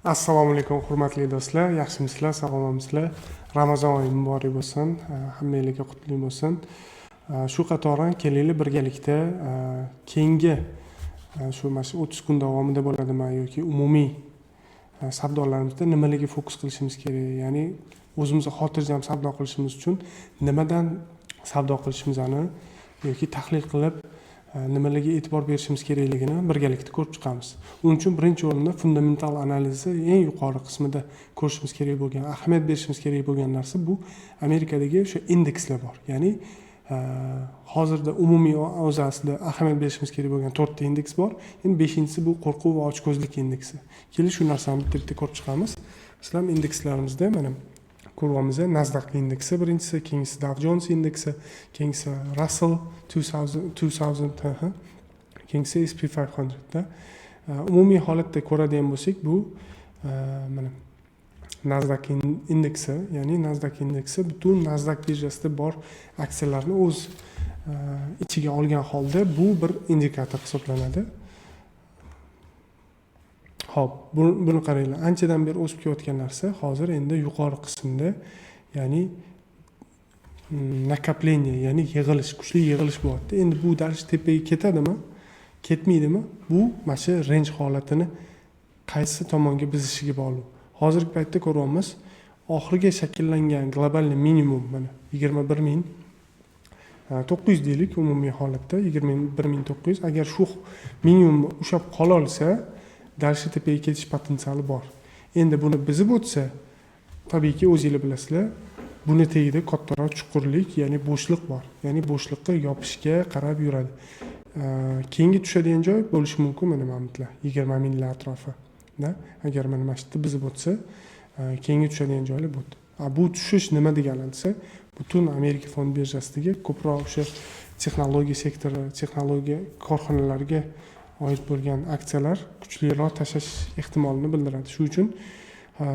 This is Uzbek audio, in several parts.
Assalomu alaykum, hurmatli do'stlar. Yaxshimisizlar, sog'lommisizlar? Ramazon oyi muborak bo'lsin, hammanglarga qutli bo'lsin. Shu qatori kelinglar, birgalikda keyingi shu mana shu 30 kun davomida bo'ladimi yoki umumiy savdolarimizda nimalarga fokus qilishimiz kerak, ya'ni o'zimizni xotirjam savdo qilishimiz uchun nimadan savdo qilishimizni yoki tahlil qilib, nimalarga e'tibor berishimiz kerakligini birgalikda ko'rib chiqamiz. Uning uchun birinchi o'rinda fundamental analizni eng yuqori qismida ko'rishimiz kerak bo'lgan, ahamiyat berishimiz kerak bo'lgan narsa bu Amerikadagi o'sha indekslar bor. Ya'ni hozirda umumiy o'zi aslida ahamiyat berishimiz kerak bo'lgan to'rtta indeks bor. Endi beshinchisi bu qo'rquv va ochko'zlik indeksi. Keling, shu narsani bitta bitta ko'rib chiqamiz. Masalan, indekslarimizda mana ko'ryapmiz: Nasdaq indeksi birinchisi, keyingisi Dow Jones indeksi, keyingisi Russell 2000, keyingisi S&P 500 da. Umumiy holatda ko'radigan bo'lsak, bu mana Nasdaq indeksi, ya'ni Nasdaq indeksi butun Nasdaq birjasida bor aksiyalarni o'z ichiga olgan holda bu bir indikator hisoblanadi. Ho'p, buni qaranglar, anchadan beri o'sib kelayotgan narsa hozir endi yuqori qismda, ya'ni накопление, ya'ni yig'ilish, kuchli yig'ilish bo'lyapti. Endi bu дальше tepaga ketadimi, ketmaydimi, bu mana shu range holatini qaysi tomonga buzishiga bog'liq. Hozirgi paytda ko'ryapmiz, oxirgi shakllangan глобальный minimum mana 21 900 deylik, umumiy holatda 21 900. Agar shu minimumni ushlab qola olsa, дальше tepaga ketish potensiali bor. Endi buni buzib o'tsa, tabiiyki, o'zinglar bilasizlar, buni tagida kattaroq chuqurlik, ya'ni bo'shliq bor, ya'ni bo'shliqqa yopishga qarab yuradi. Keyingi tushadigan joy bo'lishi mumkin mana bu yerlar, 20 minglar atrofi da. Agar mana shu yerda buzib o'tsa, keyingi tushadigan joylar bu. A bu tushish nima degani desa, butun Amerika fond birjasidagi ko'proq o'sha texnologiya sektori, texnologiya korxonalariga oid bo'lgan aksiyalar kuchliroq tashlash ehtimolini bildiradi. Shuning uchun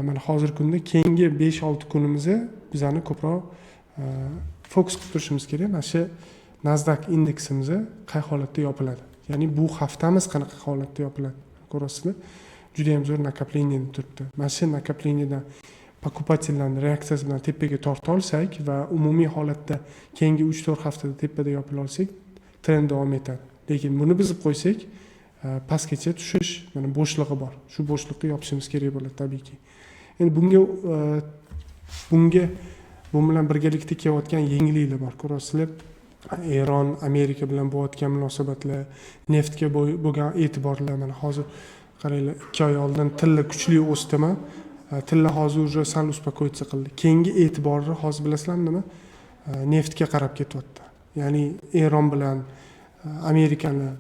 mana hozirgi kunda keyingi 5-6 kunimizni bizani ko'proq fokus qilib turishimiz kerak mana shu Nasdaq indeksimiz qay holatda yopiladi, ya'ni bu haftamiz qanaqa holatda yopiladi. Ko'rasizlar, judayam zo'r накопление turibdi. Mana shu накопление dan покупатель larni reaksiyasi bilan tepaga torta olsak va umumiy holatda keyingi 3-4 haftada tepada yopila olsak, trend davom etadi. Lekin buni buzib qo'ysak, pastgacha tushish mana bo'shlig'i bor, shu bo'shliqni yopishimiz kerak bo'ladi tabiiyki. Endi bunga bu bilan birgalikda kelayotgan yangiliklar bor. Ko'rasizlar, Eron, Amerika bilan bo'layotgan munosabatlar, neftga bo'lgan e'tiborlar. Mana hozir qaranglar, 2 oy oldin tilla kuchli o'sdimi, tilla hozir уже sal успокоиться qildi. Keyingi e'tiborni hozir bilasizlarmi nima, neftga qarab ketyapti. Ya'ni Eron bilan Amerikani,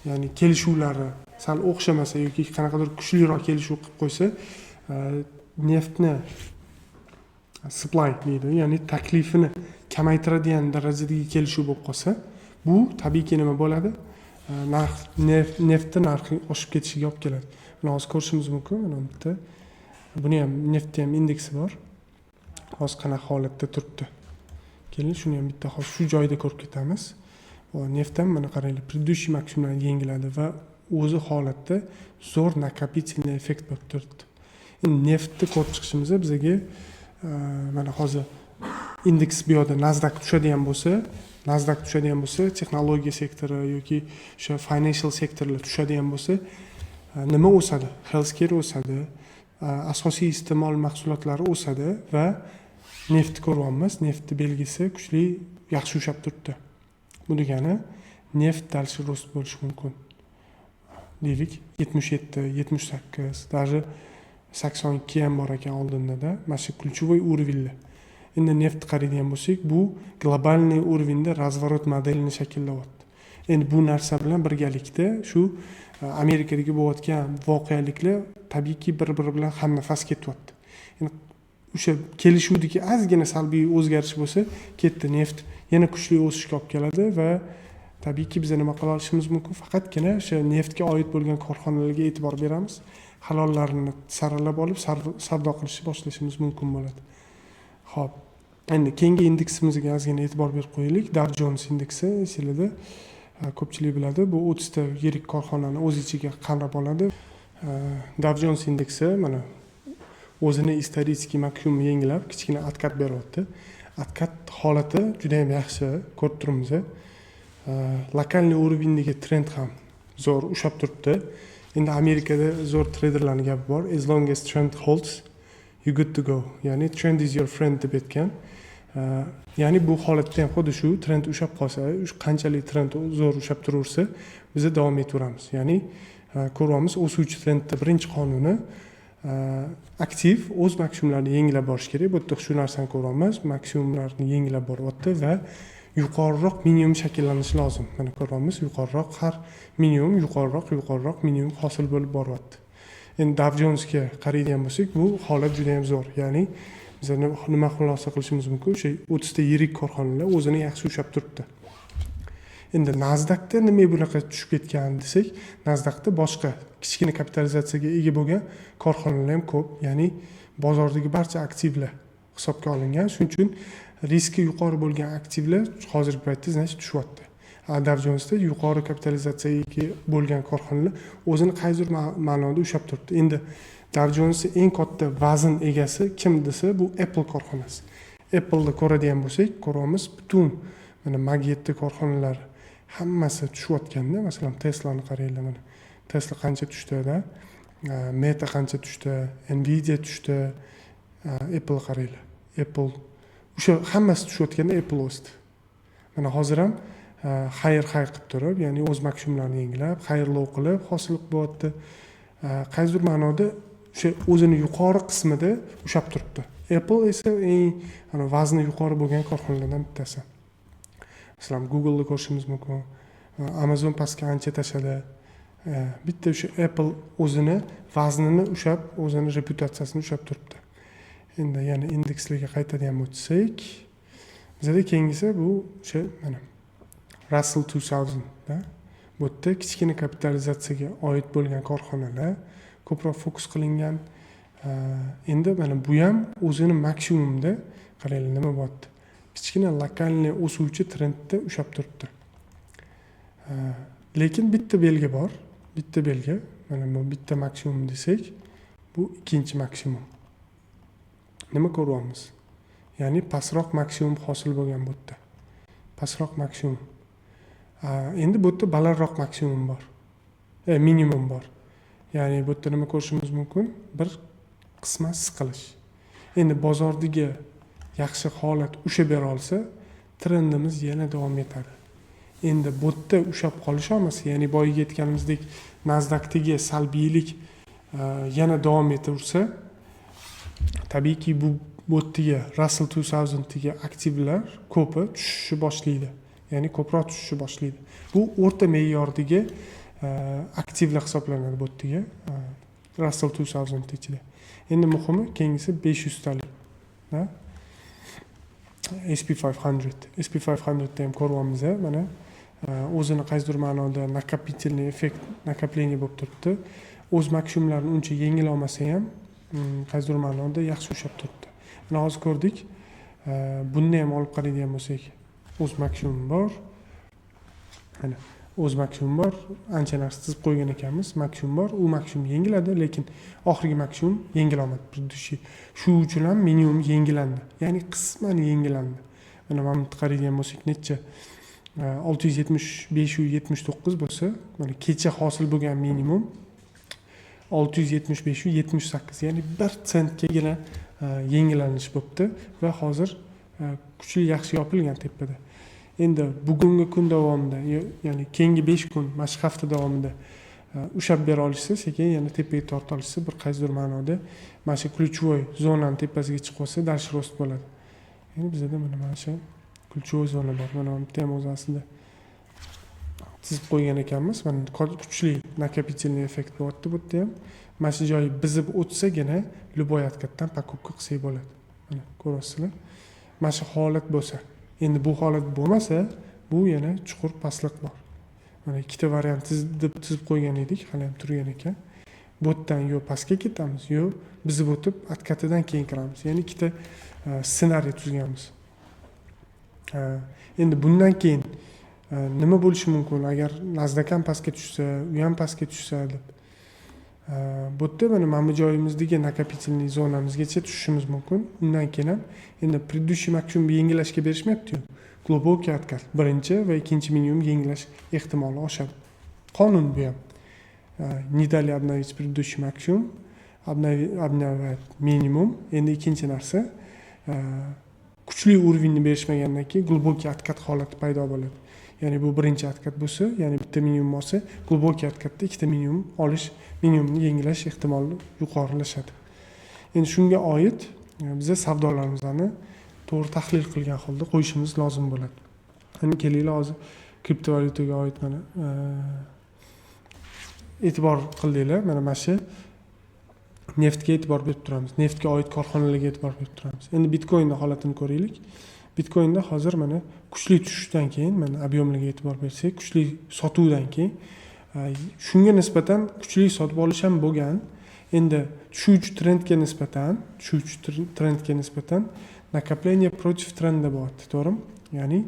ya'ni kelishuvlari sal o'xshamasa yoki qanaqadir kuchliroq kelishuv qilib qo'ysa, neftni supply deydi, ya'ni taklifini kamaytiradigan darajadagi kelishuv bo'lib qolsa, bu tabiiyki nima bo'ladi? Narx, neftni narxi oshib ketishiga olib keladi. Mana hozir ko'rishimiz mumkin, mana bu yerda buni ham, neftni ham indeksi bor, hozir qanaqa holatda turibdi. Keling, shuni ham bitta hozir shu joyida ko'rib ketamiz. Neft ham mana qaranglar, предыдущий maksimumlarni yangiladi va o'zi holatda zo'r накопительный effekt bo'lib turibdi. Endi neftni ko'rib chiqishimizda bizaga mana hozir indeks bu yoqda Nasdaq tushadigan bo'lsa, texnologiya sektori yoki o'sha financial sektorlar tushadigan bo'lsa, nima o'sadi? Healthcare o'sadi, asosiy iste'mol mahsulotlari o'sadi va neftni ko'ryapmiz, neftni belgisi kuchli, yaxshi ushlab turibdi. Bu degani neft дальше рост bo'lishi mumkin, deylik, 77, 78, даже 82 ham bor ekan oldindada, mana shu ключевой уровень lar. Endi neftni qaraydigan bo'lsak, bu глобальный уровень da разворот modelini shakllayapti. Endi bu narsa bilan birgalikda shu Amerikadagi bo'layotgan voqeliklar tabiiyki bir biri bilan hamnafas ketyapti. Endi o'sha kelishuvdagi ozgina salbiy o'zgarish bo'lsa, ketdi, neft yana kuchli o'sishga olib keladi va tabiiyki biz nima qila olishimiz mumkin? Faqatgina o'sha neftga oid bo'lgan korxonalarga e'tibor beramiz, halollarini saralab olib, savdo qilishni boshlashimiz mumkin bo'ladi. Ho'p, endi keyingi indeksimizga ozgina e'tibor berib qo'yaylik. Dow Jones indeksi esinglarda, ko'pchilik biladi, bu 30 ta yirik korxonani o'z ichiga qamrab oladi. Dow Jones indeksi mana o'zini исторический maksimum yangilab, kichkina откат beryapti. Откат holati juda yam yaxshi, ko'rib turibmiz. Локальный уровень dagi trend ham zo'r ushlab turibdi. Endi Amerikada zo'r treyderlarni gapi bor: "As long as trend holds, you good to go", ya'ni "trend is your friend" deb aytgan. Ya'ni bu holatda ham xuddi shu trend ushlab qolsa, qanchalik trend zo'r ushlab turaversa, biza davom etaveramiz. Ya'ni ko'ryapmiz, o'suvchi trendni birinchi qonuni: aktiv o'z maksimumlarini yangilab borishi kerak. Bu yerda shu narsani ko'ryapmiz, maksimumlarni yangilab boryapti va yuqoriroq minimum shakllanishi lozim. Mana ko'ryapmiz, yuqoriroq har minimum, yuqoriroq, yuqoriroq minimum hosil bo'lib boryapti. Endi Dow Jonesga qaraydigan bo'lsak, bu holat juda yam zo'r. Ya'ni biza nima xulosa qilishimiz mumkin? O'sha 30 ta yirik korxonalar o'zini yaxshi ushlab turibdi. Endi Nasdaqda nimaga bunaqa tushib ketgan desak, Nasdaqda boshqa kichkina kapitalizatsiyaga ega bo'lgan korxonalar ham ko'p, ya'ni bozordagi barcha aktivlar hisobga olingan. Shuning uchun riski yuqori bo'lgan aktivlar hozirgi paytda, значит, tushyapti. Dow Jonesda yuqori kapitalizatsiyaga ega bo'lgan korxonalar o'zini qaysidir ma'noda ushlab turibdi. Endi Dow Jonesni eng katta vazn egasi kim desa, bu Apple korxonasi. Appleni ko'radigan bo'lsak, ko'ryapmiz, butun mana Mag 7 korxonalari hammasi tushayotganda, masalan, Teslani qaranglar, mana Tesla qancha tushdida, Meta qancha tushdi, Nvidia tushdi, Apple qaranglar, Apple o'sha hammasi tushayotganda Apple o'sdi. Mana hozir ham higher high qilib turib, ya'ni o'z maksimumlarini yangilab, higher low qilib hosil bo'lyapti. Qaysidir ma'noda o'sha o'zini yuqori qismida ushlab turibdi. Apple esa eng vazni yuqori bo'lgan korxonalardan bittasi. Masalan, Googleni ko'rishimiz mumkin, Amazon pastga ancha tashladi. Bitta o'sha Apple o'zini vaznini ushlab, o'zini reputatsiyasini ushlab turibdi. Endi yana indekslarga qaytadigan bo'lsak, bizada keyingisi bu o'sha mana Russell 2000 da. Bu yerda kichkina kapitalizatsiyaga oid bo'lgan korxonalar ko'proq fokus qilingan. Endi mana bu ham o'zini maksimumda, qaranglar, nima bo'lyapti? Kichkina локальный o'suvchi trendda ushlab turibdi. Lekin bitta belgi bor, bitta belgi. Mana bu bitta maksimum desak, bu ikkinchi maksimum. Nima ko'ryapmiz? Ya'ni pastroq maksimum hosil bo'lgan bu yerda, pastroq maksimum. Endi bu yerda balandroq maksimum bor, minimum bor. Ya'ni bu yerda nima ko'rishimiz mumkin? Bir qisman siqilish. Endi bozordagi yaxshi holat ushlab bera olsa, trendimiz yana davom etadi. Endi bu yerda ushlab qolisholmasa, ya'ni boyagi aytganimizdek, Nasdaqdagi salbiylik yana davom etaversa, tabiiyki, bu yerdagi Russell 2000dagi aktivlar ko'pi tushishni boshlaydi, ya'ni ko'proq tushishni boshlaydi. Bu o'rta me'yordagi aktivlar hisoblanadi bu yerdagi Russell 2000 ichida. Endi muhimi keyingisi 500 talik S&P 500. S&P 500da ham ko'ryapmiz, mana o'zini qaysidir ma'noda накопительный effekt, накопление bo'lib turibdi. O'z maksimumlarini uncha yengilolmasa ham, qaysidir ma'noda yaxshi ushlab turibdi. Mana hozir ko'rdik. Buni ham olib qaraydigan bo'lsak, o'z maksimum bor, mana o'z maksimum bor. Ancha narsa chizib qo'ygan ekanmiz. Maksimum bor, u maksimum yengiladi, lekin oxirgi maksimum yengilolmadi предыдущий. Shu uchun ham minimum yengilandi, ya'ni qisman yengilandi. Mana bu yerda qaraydigan bo'lsak, necha, 675,79 bo'lsa, mana kecha hosil bo'lgan minimum 675,78, ya'ni 1 sentgagina yengillanish bo'libdi va hozir kuchli, yaxshi yopilgan tepada. Endi bugungi kun davomida, ya'ni keyingi 5 kun, mana shu hafta davomida ushlab bera olishsa, sekin yana tepaga torta olishsa, bir qaysidir ma'noda mana shu ключевой zonani tepasiga chiqib olsa, дальше рост bo'ladi. Endi bizada mana shu ключевой zona bor. Mana bu yerda ham o'zi aslida chizib qo'ygan ekanmiz. Mana kuchli накопительный effekt bo'lyapti bu yerda ham. Mana shu joyi buzib o'tsagina, любой откат dan покупка qilsak bo'ladi. Mana ko'ryapsizlar, mana shu holat bo'lsa. Endi bu holat bo'lmasa, bu yana chuqur pastlik bor. Mana ikkita variant deb chizib qo'ygan edik, hali ham turgan ekan. Bu yerdan yo pastga ketamiz, yo buzib o'tib, откат idan keyin kiramiz. Ya'ni ikkita ssenariy tuzganmiz. Endi bundan keyin nima bo'lishi mumkin, agar Nasdaq ham pastga tushsa, u ham pastga tushsa deb. Bu yerda mana bu joyimizdagi накопительный zonamizgacha tushishimiz mumkin. Undan keyin ham endi предыдущий maksimum yengillashga berishmayapti-yu. Глубокий откат birinchi va ikkinchi minimum yengillash ehtimoli oshadi. Qonun bu ham. Не дали обновить предыдущий максимум, обновлять минимум. Endi ikkinchi narsa, kuchli уровень ni berishmagandan keyin глубокий откат holati paydo bo'ladi. Ya'ni bu birinchi откат bo'lsa, ya'ni bitta minimum olsa, глубокий откат da ikkita minimum olish, minimumni yengillash ehtimoli yuqorilashadi. Endi shunga oid biza savdolarimizni to'g'ri tahlil qilgan holda qo'yishimiz lozim bo'ladi. Endi kelinglar, hozir kriptovalyutaga oid mana e'tibor qildinglar, mana shu neftga e'tibor berib turamiz, neftga oid korxonalarga e'tibor berib turamiz. Endi bitcoinni holatini ko'raylik. Bitcoinda hozir mana kuchli tushishdan keyin, mana объем larga e'tibor bersak, kuchli sotuvdan keyin shunga nisbatan kuchli sotib olish ham bo'lgan. Endi tushuvchi trendga nisbatan накопление против тренда bo'lyapti, to'g'rimi? Ya'ni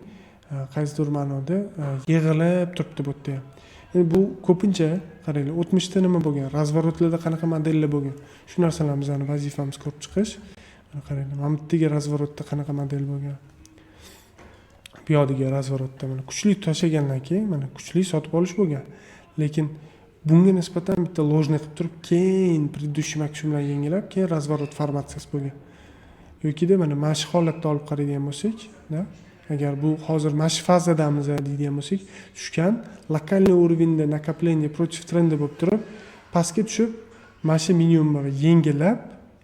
qaysidir ma'noda yig'ilib turibdi bu yerda ham. Endi bu ko'pincha, qaranglar, o'tmishda nima bo'lgan, разворот larda qanaqa modellar bo'lgan, shu narsalar bizani vazifamiz ko'rib chiqish. Mana qaranglar, mana bu yerdagi разворот da qanaqa model bo'lgan, bu yoqdagi разворот da mana kuchli tashlagandan keyin mana kuchli sotib olish bo'lgan, lekin bunga nisbatan bitta ложный qilib turib, keyin предыдущий maksimumlarni yangilab, keyin разворот formatsiyasi bo'lgan. Yokida mana shu holatda olib qaraydigan bo'lsak, da, agar bu hozir mana shu fazadamiz deydigan bo'lsak, tushgan локальный уровень da накопление против тренда bo'lib turib, pastga tushib, mana shu minimumni yengilab,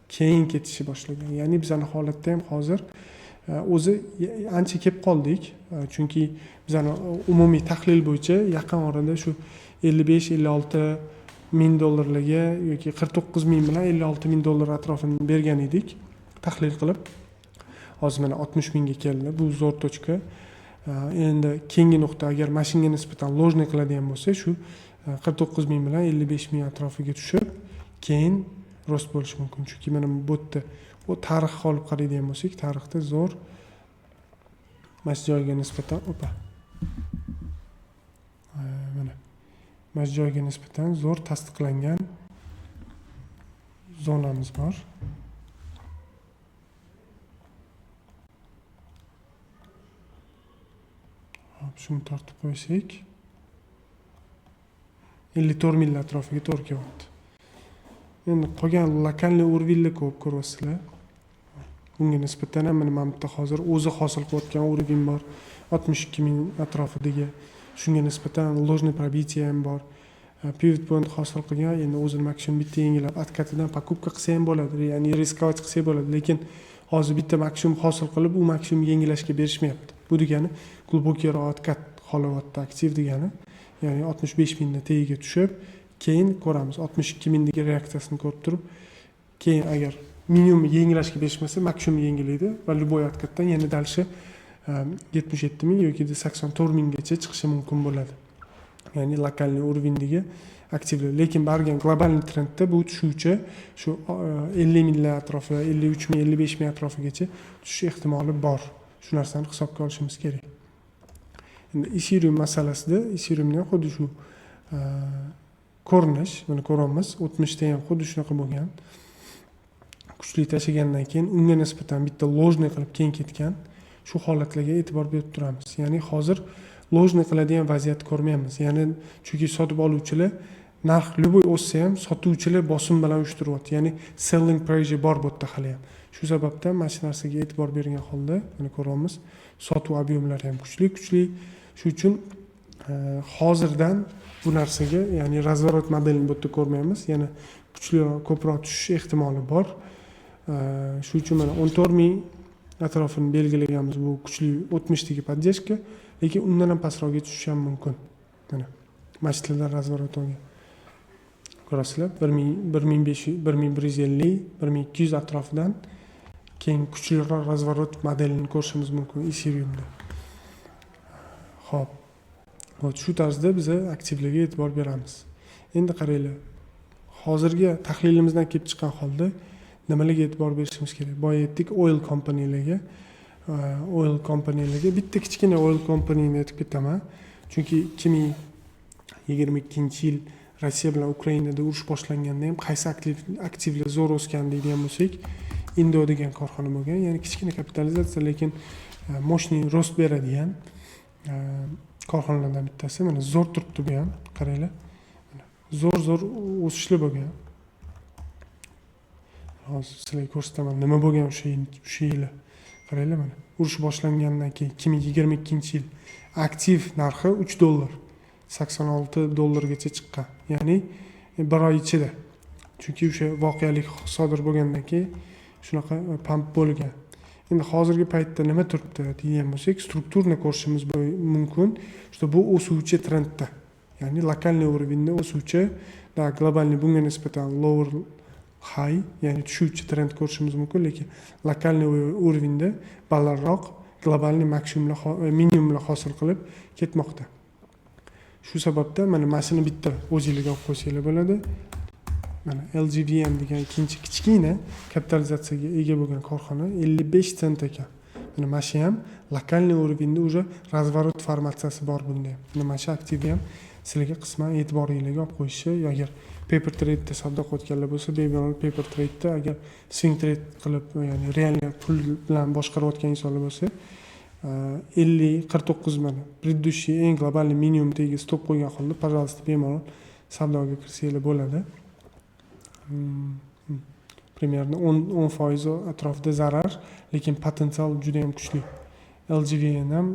keyin ketishni boshlagan. Ya'ni bizani holatda ham hozir o'zi ancha kelib qoldik, chunki bizani umumiy tahlil bo'yicha yaqin orada shu 55-56 ming dollarlarga yoki 49 ming bilan 56 ming dollar atrofini bergan edik tahlil qilib. Hozir mana 60 mingga keldi, bu zo'r точка. Endi keyingi nuqta, agar mana shunga nisbatan ложный qiladigan bo'lsa, shu 49 ming bilan 55 ming atrofiga tushib, keyin рост bo'lishi mumkin. Chunki mana bu yerda u tarixga olib qaraydigan bo'lsak, tarixda zo'r mana shu joyga nisbatan, opa, mana shu joyga nisbatan zo'r tasdiqlangan zonamiz bor. Hop, shuni tortib qo'ysak, 54 ming atrofiga to'g'ri kelyapti. Endi qolgan локальный уровень lar ko'p, ko'ryapsizlar. Bunga nisbatan ham mana bu yerda hozir o'zi hosil qilayotgan уровень bor, 62 ming atrofidagi. Shunga nisbatan ложный пробитие ham bor, pivot point hosil qilgan. Endi o'zini maksimum bitta yangilab, откат idan покупка qilsa ham bo'ladi, ya'ni рисковать qilsa bo'ladi, lekin hozir bitta maksimum hosil qilib, u maksimum yangilashga berishmayapti. Bu degani глубокий roq откат xohlayapti aktiv degani. Ya'ni 65 mingni tagiga tushib, keyin ko'ramiz, 62 mingdagi reaksiyasini ko'rib turib, keyin agar minimum yangilashga berishmasa, maksimum yangilaydi va любой откат dan yana дальше 77 ming yoki 84 minggacha chiqishi mumkin bo'ladi. Ya'ni локальный уровень dagi aktivlar, lekin baribir глобальный trendda bu tushuvchi, shu 50 minglar atrofida, 53 ming, 55 ming atrofigacha tushish ehtimoli bor. Shu narsani hisobga olishimiz kerak. Endi Ethereum masalasida, Ethereumda ham xuddi shu ko'rinish. Buni ko'ryapmiz, o'tmishda ham xuddi shunaqa bo'lgan, kuchli tashlagandan keyin unga nisbatan bitta ложный qilib, keyin ketgan. Shu holatlarga e'tibor berib turamiz. Ya'ni hozir ложный qiladigan vaziyat ko'rmayapmiz, ya'ni chunki sotib oluvchilar, narx любой o'ssa ham, sotuvchilar bosim bilan uyushtiryapti, ya'ni selling pressure bor bu yerda haliyam. Shu sababdan mana shu narsaga e'tibor bergan holda, mana ko'ryapmiz, sotuv объем lari ham kuchli kuchli. Shu uchun hozirdan bu narsaga, ya'ni разворот modelini bu yerda ko'rmaymiz, yana kuchliroq, ko'proq tushish ehtimoli bor. Shu uchun mana 14 ming atrofini belgilaganmiz, bu kuchli o'tmishdagi поддержка, lekin undan ham pastroqga tushishi ham mumkin. Mana masjidlardan разворот olgan, ko'rasizlar, 1000, 1500, 1150, 1200 atrofidan keyin kuchliroq разворот modelini ko'rishimiz mumkin Ethereumda. Ho'p, вот shu tarzda biza aktivlarga e'tibor beramiz. Endi qaranglar, hozirgi tahlilimizdan kelib chiqqan holda nimalarga e'tibor berishimiz kerak? Boya aytdik, oil kompaniyalarga. Oil kompaniyalarga, bitta kichkina oil kompaniyani aytib ketaman, chunki 2022-yil Rossiya bilan Ukrainada urush boshlanganda ham qaysi aktivlar zo'r o'sgan deydigan bo'lsak, Indo degan korxona bo'lgan. Ya'ni kichkina kapitalizatsiya, lekin мощный рост beradigan korxonalardan bittasi. Mana, zo'r turibdi bu ham, qaranglar, zo'r zo'r o'sishli bo'lgan. Hozir sizlarga ko'rsataman, nima bo'lgan o'sha yili. Qaranglar, mana, urush boshlangandan keyin, 2022-yil aktiv narxi 3 dollar, 86 dollargacha chiqqan, ya'ni bir oy ichida. Chunki o'sha voqealik sodir bo'lgandan keyin shunaqa pump bo'lgan. Endi hozirgi paytda nima turibdi degan bo'lsak, структурно ko'rishimiz mumkin, что bu o'suvchi trendda, ya'ni локальный уровень da o'suvchi. Да, глобальный bunga nisbatan lower high, ya'ni tushuvchi trend ko'rishimiz mumkin, lekin локальный уровень da balandroq глобальный maksimumlar, minimumlar hosil qilib ketmoqda. Shu sababdan mana shuni bitta o'zinglarga olib qo'ysanglar bo'ladi. Mana, LGVN degan ikkinchi kichkina kapitalizatsiyaga ega bo'lgan korxona, 55 sent ekan. Mana shu ham локальный уровень da уже разворот formatsiyasi bor bunda ham. Mana shu aktivni ham sizlarga qisman e'tiboringlarga olib qo'yishni, agar paper tradeda savdo qilayotganlar bo'lsa, bemalol paper tradeda, agar swing trade qilib, ya'ni реальный pul bilan boshqarayotgan insonlar bo'lsa, 50,49, mana, предыдущий eng глобальный minimum tagiga stop qo'ygan holda, пожалуйста, bemalol savdoga kirsanglar bo'ladi. Примерно 10% atrofida zarar, lekin potensial juda yam kuchli. LGVN ham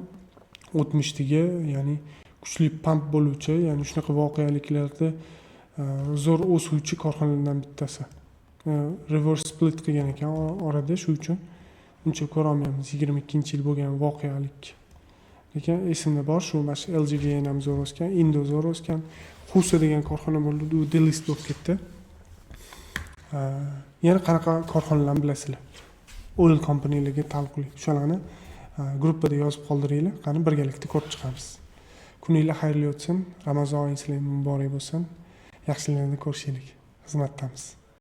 o'tmishdagi, ya'ni kuchli pump bo'luvchi, ya'ni shunaqa voqeliklarda zo'r o'suvchi korxonalardan bittasi. Reverse split qilgan ekan orada, shu uchun uncha ko'rolmayapmiz 22-yil bo'lgan voqelik. Lekin esimda bor, shu mana shu LGVN ham zo'r o'sgan, Indo zo'r o'sgan, Husa degan korxona bo'ldi, u delist bo'lib ketdi. Yana qanaqa korxonalarni bilasizlar, oil companylarga taalluqli? O'shalarni gruppada yozib qoldiringlar, qani, birgalikda ko'rib chiqamiz. Kuninglar xayrli o'tsin, Ramazon oyi sizlarga muborak bo'lsin, yaxshiliklarda ko'rishaylik, xizmatdamiz.